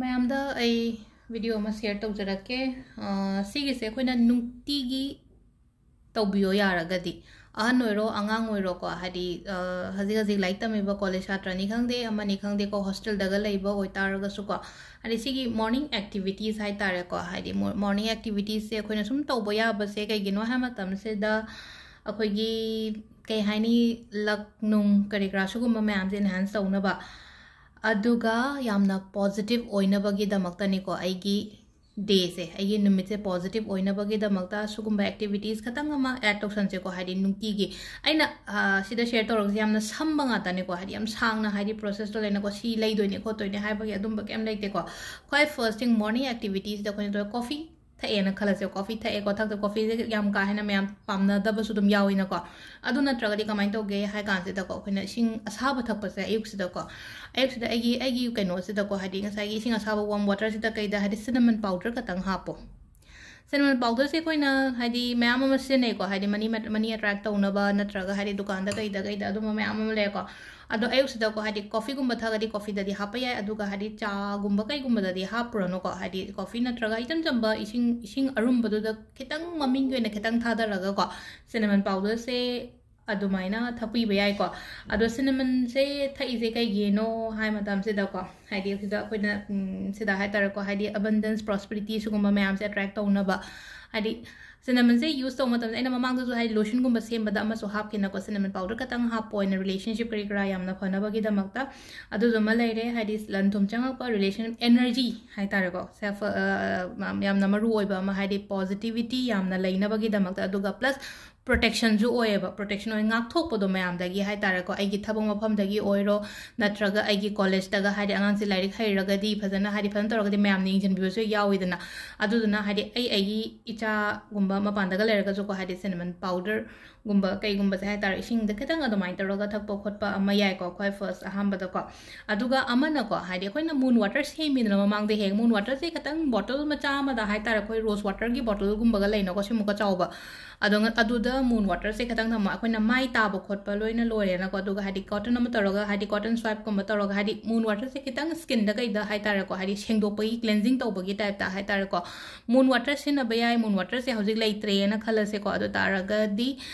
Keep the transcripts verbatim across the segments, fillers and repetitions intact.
ꯃꯌꯥꯝꯗ ꯑꯩ video ꯑꯃ share ꯇꯧꯖꯔꯛꯀꯦ꯫ ꯑ, ꯁꯤꯒꯤꯁꯦ ꯑꯩꯈꯣꯏꯅ ꯅꯨꯡꯇꯤꯒꯤ ꯇꯧꯕꯤꯌꯣ ꯌꯥꯔꯒꯗꯤ꯫ ꯑꯍꯟ ꯑꯣꯏꯔꯣ, ꯑꯉꯥꯡ ꯑꯣꯏꯔꯣꯀꯣ, ꯍꯥꯏꯗꯤ, ꯑ, ꯍꯧꯖꯤꯛ ꯍꯧꯖꯤꯛ ꯂꯥꯏꯔꯤꯛ ꯇꯝꯃꯤꯕ college ꯁꯥꯇ꯭ꯔꯅꯤ ꯈꯪꯗꯦ, ꯑꯃꯅꯤ ꯈꯪꯗꯦꯀꯣ, hostelꯗꯒ ꯂꯩꯕ ꯑꯣꯏꯇꯥꯔꯒꯁꯨꯀꯣ, ꯍꯥꯏꯗꯤ ꯁꯤꯒꯤ morning activitiesꯁꯦ ꯑꯩꯈꯣꯏꯅ ꯁꯨꯝ ꯇꯧꯕ ꯌꯥꯕꯁꯦ ꯑꯩꯈꯣꯏꯅ ꯁꯨꯝ ꯇꯧꯕ ꯌꯥꯕꯁꯦ ꯀꯩꯒꯤꯅꯣ ꯍꯥꯏꯕ ꯃꯇꯝꯁꯤꯗ ꯑꯩꯈꯣꯏꯒꯤ, ꯀꯩ ꯍꯥꯏꯅꯤ, luck ꯅꯨꯡ ꯀꯔꯤ ꯀꯔꯥ ꯁꯤꯒꯨꯝꯕ ꯃꯌꯥꯝꯁꯦ enhance ꯇꯧꯅꯕ, ꯑꯗꯨꯒ ꯌꯥꯝꯅ positive ꯑꯣꯏꯅꯕꯒꯤꯗꯃꯛꯇꯅꯤꯀꯣ, ꯑꯩꯒꯤ dayꯁꯦ, ꯑꯩꯒꯤ ꯅꯨꯃꯤꯠꯁꯦ positive ꯑꯣꯏꯅꯕꯒꯤꯗꯃꯛꯇ ꯁꯤꯒꯨꯝꯕ activities ꯈꯇꯪ ꯑꯃ add ꯇꯧꯁꯟꯁꯦꯀꯣ, ꯍꯥꯏꯗꯤ ꯅꯨꯡꯇꯤꯒꯤ꯫ ꯑꯩꯅ, ꯑ, ꯁꯤꯗ share ꯇꯧꯔꯛꯄꯁꯦ ꯌꯥꯝꯅ ꯁꯝꯕ ꯉꯥꯛꯇꯅꯦꯀꯣ, ꯍꯥꯏꯗꯤ ꯌꯥꯝ ꯁꯥꯡꯅ, ꯍꯥꯏꯗꯤ processꯇꯣ ꯂꯩꯅꯀꯣ, ꯁꯤ ꯂꯩꯗꯣꯏꯅꯦ ꯈꯣꯠꯇꯣꯏꯅꯦ ꯍꯥꯏꯕꯒꯤ ꯑꯗꯨꯝꯕ ꯀꯩꯝ ꯂꯩꯇꯦꯀꯣ꯫ ꯈ꯭ꯋꯥꯏ first thing morning activitiesꯗ ꯑꯩꯈꯣꯏꯅ ꯇꯧꯔꯦ, coffee ꯊꯛꯑꯦꯅ ꯈꯜꯂꯁꯦ, coffee ꯊꯛꯑꯦꯀꯣ, ꯊꯛꯇ coffeeꯁꯦ ꯌꯥꯝ ꯀꯥ ꯍꯦꯟꯅ ꯃꯌꯥꯝ ꯄꯥꯝꯅꯗꯕꯁꯨ ꯑꯗꯨꯝ ꯌꯥꯎꯋꯤꯅꯀꯣ꯫ ꯑꯗꯨ ꯅꯠꯇ꯭ꯔꯒꯗꯤ ꯀꯃꯥꯏꯅ ꯇꯧꯒꯦ ꯍꯥꯏ ꯀꯥꯟꯁꯤꯗꯀꯣ, ꯑꯩꯈꯣꯏꯅ ꯏꯁꯤꯡ ꯑꯁꯥꯕ ꯊꯛꯄꯁꯦ ꯑꯌꯨꯛꯁꯤꯗꯀꯣ, ꯑꯌꯨꯛꯁꯤꯗ ꯑꯩꯒꯤ, ꯑꯩꯒꯤ ꯀꯩꯅꯣꯁꯤꯗꯀꯣ, ꯍꯥꯏꯗꯤ ꯉꯁꯥꯏꯒꯤ ꯏꯁꯤꯡ ꯑꯁꯥꯕ warm waterꯁꯤꯗ ꯀꯩꯗ, ꯍꯥꯏꯗꯤ cinnamon powder ꯈꯛꯇꯪ ꯍꯥꯞꯄꯣ꯫ Cinnamon powderꯁꯦ ꯑꯩꯈꯣꯏꯅ ꯍꯥꯏꯗꯤ ꯃꯌꯥꯝ ꯑꯃ ꯁꯤꯖꯤꯟꯅꯩꯀꯣ, ꯍꯥꯏꯗꯤ money mat-, money attract ꯇꯧꯅꯕ, ꯅꯠꯇ꯭ꯔꯒ ꯍꯥꯏꯗꯤ ꯗꯨꯀꯥꯟꯗ ꯀꯩꯗ ꯀꯩꯗ ꯑꯗꯨꯝꯕ ꯃꯌꯥꯝ ꯑꯃ ꯂꯩꯔꯦꯀꯣ꯫ ꯑꯗꯣ ꯑꯌꯨꯛꯁꯤꯗꯀꯣ, ꯍꯥꯏꯗꯤ coffeeꯒꯨꯝꯕ ꯊꯛꯑꯗꯤ coffeeꯗꯗꯤ ꯍꯥꯞꯄ ꯌꯥꯏ, ꯑꯗꯨꯒ ꯍꯥꯏꯗꯤ ꯆꯥꯒꯨꯝꯕ ꯀꯩꯒꯨꯝꯕꯗꯗꯤ ꯍꯥꯞꯄꯨꯔꯅꯨꯀꯣ, ꯍꯥꯏꯗꯤ coffee ꯅꯠꯇ꯭ꯔꯒ ꯏꯆꯝ ꯆꯝꯕ ꯏꯁꯤꯡ, ꯏꯁꯤꯡ ꯑꯔꯨꯝꯕꯗꯨꯗ ꯈꯤꯇꯪ ꯃꯃꯤꯡꯒꯤ ꯑꯣꯏꯅ ꯈꯤꯇꯪ ꯊꯥꯗꯔꯒꯀꯣ, cinnamon powderꯁꯦ ꯑꯗꯨꯃꯥꯏꯅ ꯊꯛꯄꯤꯕ ꯌꯥꯏꯀꯣ꯫ ꯑꯗꯣ cinnamonꯁꯦ ꯊꯛꯏꯁꯦ ꯀꯩꯒꯤꯅꯣ ꯍꯥꯏ ꯃꯇꯝꯁꯤꯗꯀꯣ, ꯍꯥꯏꯗꯤ ꯁꯤꯗ ꯑꯩꯈꯣꯏꯅ, ꯎꯝ, ꯁꯤꯗ ꯍꯥꯏꯇꯥꯔꯦꯀꯣ, ꯍꯥꯏꯗꯤ abundance, prosperity ꯁꯤꯒꯨꯝꯕ ꯃꯌꯥꯝꯁꯦ attract ꯇꯧꯅꯕ, ꯍꯥꯏꯗꯤ cinnamonꯁꯦ use ꯇꯧꯕ ꯃꯇꯝꯗ ꯑꯩꯅ ꯃꯃꯥꯡꯗꯁꯨ ꯍꯥꯏꯗꯤ lotionꯒꯨꯝꯕ ꯁꯦꯝꯕꯗ ꯑꯃꯁꯨ ꯍꯥꯞꯈꯤꯅꯀꯣ, cinnamon powder ꯈꯛꯇꯪ ꯍꯥꯞꯄ ꯑꯣꯏꯅ relationship ꯀꯔꯤ ꯀꯔꯥ ꯌꯥꯝꯅ ꯐꯅꯕꯒꯤꯗꯃꯛꯇ꯫ ꯑꯗꯨꯗꯨꯃ ꯂꯩꯔꯦ, ꯍꯥꯏꯗꯤ ꯂꯟ ꯊꯨꯝ ꯆꯪꯉꯛꯄ, relation energy ꯍꯥꯏꯇꯥꯔꯦꯀꯣ, self, ꯑ, ꯌꯥꯝꯅ ꯃꯔꯨ ꯑꯣꯏꯕ ꯑꯃ, ꯍꯥꯏꯗꯤ positivity ꯌꯥꯝꯅ ꯂꯩꯅꯕꯒꯤꯗꯃꯛꯇ, ꯑꯗꯨꯒ plus protectionꯁꯨ ꯑꯣꯏꯌꯦꯕ, protection ꯑꯣꯏ, ꯉꯥꯛꯊꯣꯛꯄꯗꯣ ꯃꯌꯥꯝꯗꯒꯤ ꯍꯥꯏꯇꯥꯔꯦꯀꯣ, ꯑꯩꯒꯤ ꯊꯕꯛ ꯃꯐꯝꯗꯒꯤ ꯑꯣꯏꯔꯣ, ꯅꯠꯇ꯭ꯔꯒ ꯑꯩꯒꯤ collegeꯇꯒ ꯍꯥꯏꯗꯤ ꯑꯉꯥꯡꯁꯦ ꯂꯥꯏꯔꯤꯛ ꯍꯩꯔꯒꯗꯤ ꯐꯖꯅ, ꯍꯥꯏꯗꯤ ꯐꯖꯅ ꯇꯧꯔꯒꯗꯤ ꯃꯌꯥꯝꯅ ꯌꯦꯡꯁꯤꯟꯕꯤꯕꯁꯨ ꯌꯥꯎꯋꯤꯗꯅ꯫ ꯑꯗꯨꯗꯨꯅ ꯍꯥꯏꯗꯤ ꯑꯩ, ꯑꯩꯒꯤ ꯏꯆꯥꯒꯨꯝꯕ ꯃꯄꯥꯟꯗꯒ ꯂꯩꯔꯒꯁꯨꯀꯣ, ꯍꯥꯏꯗꯤ cinnamon powderꯒꯨꯝꯕ ꯀꯩꯒꯨꯝꯕꯁꯦ ꯍꯥꯏꯇꯥꯔꯦ, ꯏꯁꯤꯡꯗ ꯈꯤꯇꯪ ꯑꯗꯨꯃꯥꯏꯅ ꯇꯧꯔꯒ ꯊꯛꯄ ꯈꯣꯠꯄ ꯑꯃ ꯌꯥꯏꯀꯣ, ꯈ꯭ꯋꯥꯏ first ꯑꯍꯥꯟꯕꯗꯀꯣ꯫ ꯑꯗꯨꯒ ꯑꯃꯅꯀꯣ, ꯍꯥꯏꯗꯤ ꯑꯩꯈꯣꯏꯅ moon water ꯁꯦꯝꯃꯤꯗꯅ ꯃꯃꯥꯡꯗ ꯍꯦꯛ, moon waterꯁꯦ ꯈꯤꯇꯪ bottle ꯃꯆꯥ ꯑꯃꯗ ꯍꯥꯏꯇꯥꯔꯦ, ꯑꯩꯈꯣꯏ rose waterꯒꯤ bottleꯒꯨꯝꯕꯒ ꯂꯩꯅꯀꯣ, ꯁꯤꯃꯨꯛꯀ ꯆꯥꯎꯕ, ꯑꯗꯣ ꯉ- ꯑꯗꯨꯗ moon waterꯁꯦ ꯈꯤꯇꯪ ꯊꯝꯃꯣ꯫ ꯑꯩꯈꯣꯏꯅ ꯃꯥꯏ ꯇꯥꯕ ꯈꯣꯠꯄ ꯂꯣꯏꯅ ꯂꯣꯏꯔꯦꯅꯀꯣ, ꯑꯗꯨꯒ ꯍꯥꯏꯗꯤ cotton ꯑꯃ ꯇꯧꯔꯒ, ꯍꯥꯏꯗꯤ cotton swipeꯀꯨꯝꯕ ꯇꯧꯔꯒ, ꯍꯥꯏꯗꯤ moon waterꯁꯦ ꯈꯤꯇꯪ skinꯗ ꯀꯩꯗ ꯍꯥꯏꯇꯥꯔꯦꯀꯣ, ꯍꯥꯏꯗꯤ ꯁꯦꯡꯗꯣꯛꯄꯒꯤ, cleansing ꯇꯧꯕꯒꯤ typeꯇ ꯍꯥꯏꯇꯥꯔꯦꯀꯣ, moon water ꯁꯤꯖꯤꯟꯅꯕ ꯌꯥꯏ꯫ Moon waterꯁꯦ ꯍꯧꯖꯤꯛ ꯂꯩꯇ꯭ꯔꯦꯅ ꯈꯜꯂꯁꯦꯀꯣ, ꯑꯗꯨ ꯇꯥꯔꯒꯗꯤ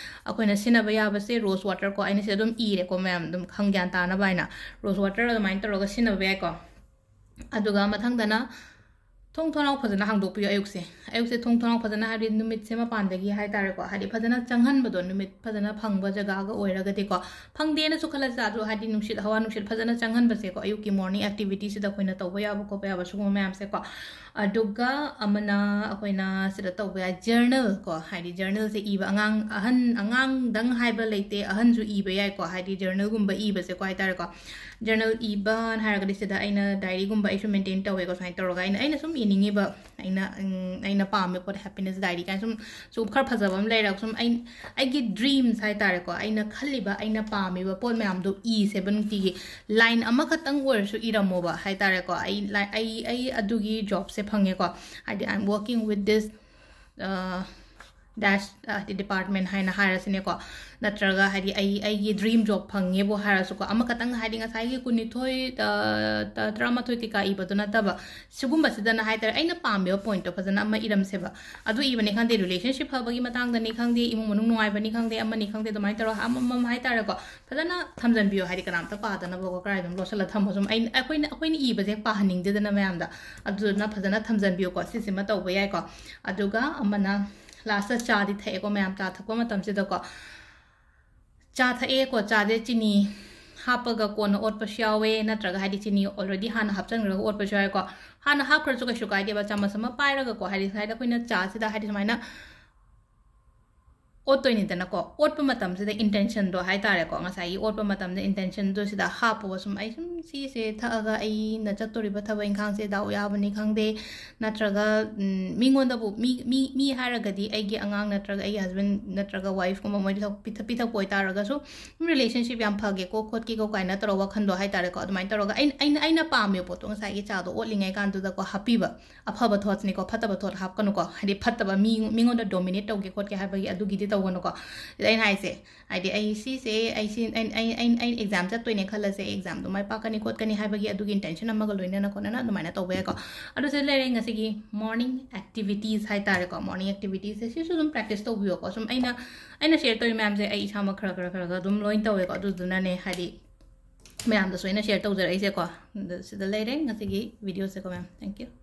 ꯑꯩꯈꯣꯏꯅ ꯁꯤꯖꯤꯟꯅꯕ ꯌꯥꯕꯁꯦ rose waterꯀꯣ, ꯑꯩꯅ ꯁꯤꯗ ꯑꯗꯨꯝ ꯏꯔꯦꯀꯣ, ꯃꯌꯥꯝ ꯑꯗꯨꯝ ꯈꯪ ꯒ꯭ꯌꯥꯟ ꯇꯥꯅꯕ ꯍꯥꯏꯅ rose water ꯑꯗꯨꯃꯥꯏꯅ ꯇꯧꯔꯒ ꯁꯤꯖꯤꯟꯅꯕ ꯌꯥꯏꯀꯣ꯫ ꯑꯗꯨꯒ ꯃꯊꯪꯗꯅ ꯊꯣꯡ ꯊꯣꯡꯅꯥꯎ ꯐꯖꯅ ꯍꯥꯡꯗꯣꯛꯄꯤꯌꯨ꯫ ꯑꯌꯨꯛꯁꯦ, ꯑꯌꯨꯛꯁꯦ ꯊꯣꯡ ꯊꯣꯡꯅꯥꯎ ꯐꯖꯅ, ꯍꯥꯏꯕꯗꯤ ꯅꯨꯃꯤꯠꯁꯦ ꯃꯄꯥꯟꯗꯒꯤ ꯍꯥꯏꯇꯥꯔꯦꯀꯣ, ꯍꯥꯏꯗꯤ ꯐꯖꯅ ꯆꯪꯍꯟꯕꯗꯣ, ꯅꯨꯃꯤꯠ ꯐꯖꯅ ꯐꯪꯕ ꯖꯒꯥꯒ ꯑꯣꯏꯔꯒꯗꯤꯀꯣ, ꯐꯪꯗꯦꯅꯁꯨ ꯈꯜꯂꯁꯦ, ꯑꯗꯣ ꯍꯥꯏꯗꯤ ꯅꯨꯡꯁꯤꯠ, ꯍꯋꯥ ꯅꯨꯡꯁꯤꯠ ꯐꯖꯅ ꯆꯪꯍꯟꯕꯁꯦꯀꯣ, ꯑꯌꯨꯛꯀꯤ morning activitiesꯁꯤꯗ ꯑꯩꯈꯣꯏꯅ ꯇꯧꯕ ꯌꯥꯕ ꯈꯣꯠꯄ ꯌꯥꯕ ꯁꯤꯒꯨꯝꯕ ꯃꯌꯥꯝꯁꯦꯀꯣ꯫ ꯑꯗꯨꯒ ꯑꯃꯅ ꯑꯩꯈꯣꯏꯅ ꯁꯤꯗ ꯇꯧꯕ ꯌꯥꯏ, journalꯀꯣ, ꯍꯥꯏꯗꯤ journalꯁꯦ ꯏꯕ, ꯑꯉꯥꯡ, ꯑꯍꯟ, ꯑꯉꯥꯡꯗꯪ ꯍꯥꯏꯕ ꯂꯩꯇꯦ, ꯑꯍꯟꯁꯨ ꯏꯕ ꯌꯥꯏꯀꯣ, ꯍꯥꯏꯗꯤ journalꯒꯨꯝꯕ ꯏꯕꯁꯦꯀꯣ ꯍꯥꯏꯇꯥꯔꯦꯀꯣ꯫ Journal ꯏꯕ ꯍꯥꯏꯔꯒꯗꯤ ꯁꯤꯗ ꯑꯩꯅ diaryꯒꯨꯝꯕ ꯑꯩꯁꯨ maintain ꯇꯧꯋꯦꯀꯣ, ꯁꯨꯃꯥꯏꯅ ꯇꯧꯔꯒ ꯑꯩꯅ, ꯑꯩꯅ ꯁꯨꯝ ꯏꯅꯤꯡꯉꯤꯕ, ꯑꯩꯅ, ꯎꯝ, ꯑꯩꯅ ꯄꯥꯝꯃꯤꯕ ꯄꯣꯠ, happiness diary ꯀꯥꯏꯅ ꯁꯨꯝ, ꯁꯨꯝ ꯈꯔ ꯐꯖꯕ ꯑꯃ ꯂꯩꯔꯒ ꯁꯨꯝ ꯑꯩ, ꯑꯩꯒꯤ dreams ꯍꯥꯏꯇꯥꯔꯦꯀꯣ, ꯑꯩꯅ ꯈꯜꯂꯤꯕ, ꯑꯩꯅ ꯄꯥꯝꯃꯤꯕ ꯄꯣꯠ ꯃꯌꯥꯝꯗꯣ ꯏꯁꯦꯕ ꯅꯨꯡꯇꯤꯒꯤ꯫ Line ꯑꯃꯈꯛꯇꯪ ꯑꯣꯏꯔꯁꯨ ꯏꯔꯝꯃꯣꯕ ꯍꯥꯏꯇꯥꯔꯦꯀꯣ꯫ ꯑꯩ ꯂꯥꯏ-, ꯑꯩ, ꯑꯩ ꯑꯗꯨꯒꯤ jobꯁꯦ ꯐꯪꯉꯦꯀꯣ, ꯍꯥꯏꯗꯤ I'm working with this, ꯑ, dash, ꯑ, ꯍꯥꯏꯗꯤ department ꯍꯥꯏꯅ ꯍꯥꯏꯔꯁꯤꯅꯦꯀꯣ, ꯅꯠꯇ꯭ꯔꯒ ꯍꯥꯏꯗꯤ ꯑꯩ, ꯑꯩꯒꯤ dream job ꯐꯪꯉꯦꯕꯨ ꯍꯥꯏꯔꯁꯨꯀꯣ, ꯑꯃꯈꯛꯇꯪ ꯍꯥꯏꯗꯤ ꯉꯁꯥꯏꯒꯤ ꯀꯨꯟꯅꯤꯊꯣꯏ, ꯑ, ꯇ-, ꯇꯔꯥꯃꯥꯊꯣꯏ ꯀꯩꯀꯥ ꯏꯕꯗꯨ ꯅꯠꯇꯕ, ꯁꯤꯒꯨꯝꯕꯁꯤꯗꯅ ꯍꯥꯏꯇꯥꯔꯦ, ꯑꯩꯅ ꯄꯥꯝꯃꯤꯕ pointꯇꯣ ꯐꯖꯅ ꯑꯃ ꯏꯔꯝꯁꯦꯕ꯫ ꯑꯗꯨ ꯏꯕꯅꯤ ꯈꯪꯗꯦ, relationship ꯐꯕꯒꯤ ꯃꯇꯥꯡꯗꯅꯤ ꯈꯪꯗꯦ, ꯏꯃꯨꯡ ꯃꯅꯨꯡ ꯅꯨꯡꯉꯥꯏꯕꯅꯤ ꯈꯪꯗꯦ, ꯑꯃꯅꯤ ꯈꯪꯗꯦ, ꯑꯗꯨꯃꯥꯏꯅ ꯇꯧꯔꯒ ꯑꯃꯃꯝ ꯍꯥꯏꯇꯥꯔꯦꯀꯣ, ꯐꯖꯅ ꯊꯝꯖꯟꯕꯤꯌꯣ꯫ ꯍꯥꯏꯗꯤ ꯀꯅꯥꯝꯇ ꯄꯥꯗꯅꯕꯀꯣ, ꯀꯗꯥꯏꯗ ꯑꯗꯨꯝ ꯂꯣꯠꯁꯤꯜꯂ ꯊꯝꯕ, ꯁꯨꯝ ꯑꯩ, ꯑꯩꯈꯣꯏꯅ, ꯑꯩꯈꯣꯏꯅ ꯏꯕꯁꯦ ꯄꯥꯍꯟꯅꯤꯡꯗꯦꯗꯅ ꯃꯌꯥꯝꯗ, ꯑꯗꯨꯗꯨꯅ ꯐꯖꯅ ꯊꯝꯖꯟꯕꯤꯌꯨꯀꯣ꯫ ꯁꯤꯁꯤꯃ ꯇꯧꯕ ꯌꯥꯏꯀꯣ꯫ ꯑꯗꯨꯒ ꯑꯃꯅ lastꯇ ꯆꯥꯗꯤ ꯊꯛꯑꯦꯀꯣ ꯃꯌꯥꯝ, ꯆꯥ ꯊꯛꯄ ꯃꯇꯝꯁꯤꯗꯀꯣ꯫ ꯆꯥ ꯊꯛꯑꯦꯀꯣ, ꯆꯥꯁꯦ ꯆꯤꯅꯤ ꯍꯥꯞꯄꯒ ꯀꯣꯟꯅ ꯑꯣꯠꯄꯁꯨ ꯌꯥꯎꯋꯦ, ꯅꯠꯇ꯭ꯔꯒ ꯍꯥꯏꯗꯤ ꯆꯤꯅꯤ already ꯍꯥꯟꯅ ꯍꯥꯞꯆꯟꯈ꯭ꯔꯒ ꯑꯣꯠꯄꯁꯨ ꯌꯥꯎꯋꯦꯀꯣ꯫ ꯍꯥꯟꯅ ꯍꯥꯞꯈ꯭ꯔꯁꯨ ꯀꯩꯁꯨ ꯀꯥꯏꯗꯦꯕ꯫ ꯆꯥꯃꯁ ꯑꯃ ꯄꯥꯏꯔꯒꯀꯣ, ꯍꯥꯏꯗꯤ ꯉꯁꯥꯏꯗ ꯑꯩꯈꯣꯏꯅ ꯆꯥꯁꯤꯗ ꯍꯥꯏꯗꯤ ꯁꯨꯃꯥꯏꯅ ꯑꯣꯠꯇꯣꯏꯅꯤꯗꯅꯀꯣ꯫ ꯑꯣꯠꯄ ꯃꯇꯝꯁꯤꯗ intentionꯗꯣ ꯍꯥꯏꯇꯥꯔꯦꯀꯣ, ꯉꯁꯥꯏꯒꯤ ꯑꯣꯠꯄ ꯃꯇꯝꯗ intentionꯗꯣ ꯁꯤꯗ ꯍꯥꯞꯄꯒ ꯁꯨꯝ ꯑꯩ ꯁꯨꯝ ꯁꯤꯁꯦ ꯊꯛꯑꯒ ꯑꯩꯅ ꯆꯠꯇꯣꯔꯤꯕ ꯊꯕꯛ ꯏꯪꯈꯥꯡꯁꯦ ꯗꯥꯎ ꯌꯥꯕꯅꯤ ꯈꯪꯗꯦ, ꯅꯠꯇ꯭ꯔꯒ ꯎꯝ, ꯃꯤꯉꯣꯟꯗꯕꯨ, ꯃꯤ ꯃꯤ ꯃꯤ ꯍꯥꯏꯔꯒꯗꯤ ꯑꯩꯒꯤ ꯑꯉꯥꯡ ꯅꯠꯇ꯭ꯔꯒ ꯑꯩꯒꯤ ꯍꯁꯕꯦꯟ ꯅꯠꯇ꯭ꯔꯒ ꯋꯥꯏꯐꯀꯨꯝꯕ ꯃꯣꯏꯗ ꯄꯤꯊꯛ ꯄꯤꯊꯛꯄ ꯑꯣꯏꯇꯥꯔꯒꯁꯨ, ꯔꯤꯂꯦꯁꯟꯁꯤꯞ ꯌꯥꯝ ꯐꯒꯦꯀꯣ ꯈꯣꯠꯀꯦꯀꯣ ꯀꯥꯏꯅ ꯇꯧꯔꯒ ꯋꯥꯈꯟꯗꯣ ꯍꯥꯏꯇꯥꯔꯦꯀꯣ, ꯑꯗꯨꯃꯥꯏꯅ ꯇꯧꯔꯒ ꯑꯩꯅ ꯑꯩꯅ ꯑꯩꯅ ꯄꯥꯝꯃꯤꯕ ꯄꯣꯠꯇꯣ ꯉꯁꯥꯏꯒꯤ ꯆꯥꯗꯣ ꯑꯣꯠꯂꯤꯉꯩ ꯀꯥꯟꯗꯨꯗꯀꯣ ꯍꯥꯞꯄꯤꯕ ꯑꯐꯕ ꯊꯣꯠꯁꯅꯤꯀꯣ, ꯐꯠꯇꯕ ꯊꯣꯠ ꯍꯥꯞꯀꯅꯨꯀꯣ, ꯍꯥꯏꯗꯤ ꯐꯠꯇꯕ ꯃꯤ ꯃꯤꯉꯣꯟꯗ ꯗꯣꯃꯤꯅꯦꯠ ꯇꯧꯒꯦ ꯈꯣꯠꯀꯦ ꯍꯥꯏꯕꯒꯤ ꯑꯗꯨꯒꯤꯗꯤ ꯇꯧꯒꯅꯨꯀꯣ꯫ ꯁꯤꯗ ꯑꯩꯅ ꯍꯥꯏꯁꯦ, ꯍꯥꯏꯗꯤ ꯑꯩ ꯁꯤꯁꯦ ꯑꯩ ꯁꯤ ꯑꯩ ꯑꯩ ꯑꯩ ꯑꯩ ꯑꯦꯛꯖꯥꯝ ꯆꯠꯇꯣꯏꯅꯦ ꯈꯜꯂꯁꯦ, ꯑꯦꯛꯖꯥꯝꯗꯣ ꯃꯥꯏ ꯄꯥꯛꯀꯅꯤ ꯈꯣꯠꯀꯅꯤ ꯍꯥꯏꯕꯒꯤ ꯑꯗꯨꯒꯤ ꯏꯟꯇꯦꯟꯁꯟ ꯑꯃꯒ ꯂꯣꯏꯅꯅ ꯈꯣꯠꯅꯅ ꯑꯗꯨꯃꯥꯏꯅ ꯇꯧꯕ ꯌꯥꯏꯀꯣ꯫ ꯑꯗꯨ ꯁꯤ ꯂꯩꯔꯦ ꯉꯁꯤꯒꯤ ꯃꯣꯔꯅꯤꯡ ꯑꯦꯛꯇꯤꯚꯤꯇꯤꯁ ꯍꯥꯏꯇꯥꯔꯦꯀꯣ꯫ ꯃꯣꯔꯅꯤꯡ ꯑꯦꯛꯇꯤꯚꯤꯇꯤꯁꯁꯦ ꯁꯤꯁꯨ ꯑꯗꯨꯝ ꯄ꯭ꯔꯦꯛꯇꯤꯁ ꯇꯧꯕꯤꯌꯣꯀꯣ꯫ ꯁꯨꯝ ꯑꯩꯅ ꯑꯩꯅ ꯁꯤꯌꯔ ꯇꯧꯔꯤ ꯃꯌꯥꯝꯁꯦ ꯑꯩ ꯏꯁꯥꯃꯛ ꯈꯔ ꯈꯔ ꯈꯔ ꯈꯔ ꯑꯗꯨꯝ ꯂꯣꯏꯅ ꯇꯧꯋꯦꯀꯣ꯫ ꯑꯗꯨꯗꯨꯅꯅꯦ ꯍꯥꯏꯗꯤ ꯃꯌꯥꯝꯗꯁꯨ ꯑꯩꯅ ꯁꯤꯌꯔ ꯇꯧꯖꯔꯛꯏꯁꯦꯀꯣ꯫ ꯑꯗꯨ ꯁꯤꯗ ꯂꯩꯔꯦ ꯉꯁꯤꯒꯤ ꯚꯤꯗꯤꯑꯣꯁꯦꯀꯣ ꯃꯌꯥꯝ꯫ Thank you꯫